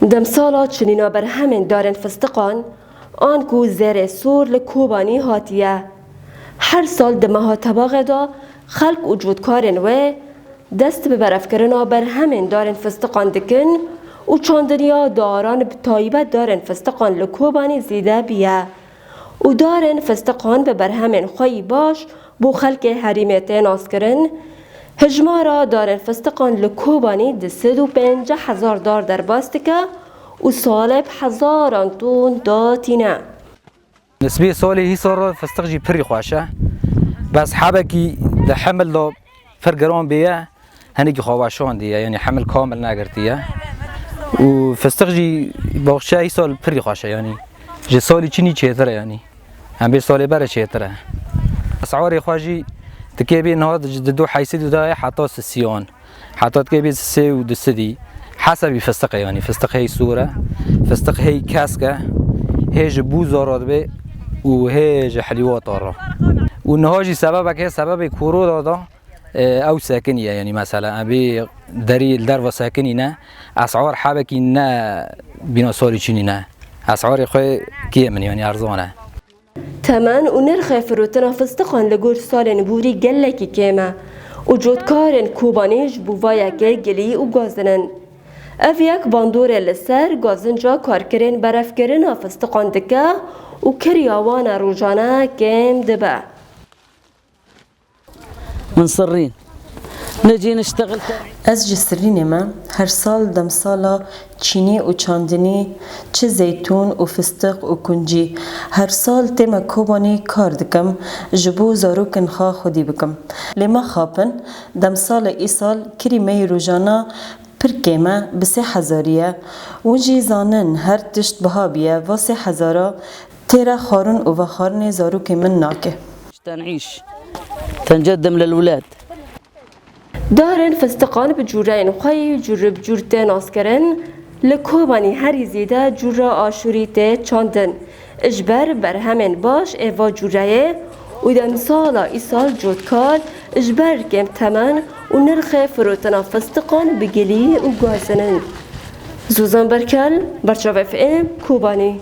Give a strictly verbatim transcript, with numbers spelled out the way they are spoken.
Demsala çinîna berhemên darên fistiqan, an ku zêrê sor li Kobanî hatiye. Her sal di meha Tebaxê de xelk û cotkarên wê dest bi berevkirina berhemên darên fistiqan dikin û çandiniya daran, bi taybet darên fistiqan li Kobanî zêde bûye û darên fistiqan bi berhemên xwe yî baş bo xelkê herêmê tê naskirin. Hijmara darên fistiqan li Kobanî di sed û pêncî hezar dar derbas dike û salê bi hezaran ton datîne. Nisbê salê hîsal re fistiq jî pirî xweş e. Bes hebekî di hemil de pir giran bêye, hinekî xwe weşandiye, yanî hemil kamil negirtiye. Û fistiq jî baxçe hîsal pirî xweş e, yanî ji salî çinî çêtir e, yanî em bê salê berê çêtir e. Esarê xwe jî dikê bê niha di, di du heysedî de ye heta sisiyan. Heta dikê bê sê û du sedî. Hesebî fistiq e, yanî fistiq hey sor e, fistiq hey kesk e, hê ji bûza re dibe û hê ji helîwata re. Û niha jî sebebek heye, sebebê korona da, e, ew sekiniye, yanî mesela em bê derî li derve sekinî ne, esar hebekî ne bîna salî çinî ne. Esarê xwe kêm in, yanî erzan e. Temen û nirxê firotina fistiqan li gor salên borî gelekî kêm e û cotkarên Kobanî ji bo vê yekê gilî û gazin in. Ev yek bandorê li ser gazinca karkerên berevkirina fistiqan dike û kiriya wan a rojane kêm dibe. من صرين. نجي نشتغل ترعي. Ez ji Sirînê me. Her sal demsala çînî û çandinî çi zeytûn û fistiq û kuncî. Her sal tê me Kobanî kar dikim, ji bo zarokên xwe xwedî bikim. Lê me xapin, demsalê îsal kirî me yî rojana pir kêm e, bi sê hezarî ye. Hûn jî zanin, her tişt biha bûye, va sê hezara têra xwarin û vexwarinê zarokê min nake. تنعيش. تنقدم للولاد. Darên fistiqan bi cûreyên xwe yî cûr bi cûr tê naskirin. Li Kobanî herî zêde cûra aşûrî tê çandin. Ji ber berhemên baş ê va cûreyê û demsala îsal cotkar, ji ber kêm temen û nirxê firotina fistiqan bi gilî û gazin in. Zozan Berkel, Berçav F M, Kobanî.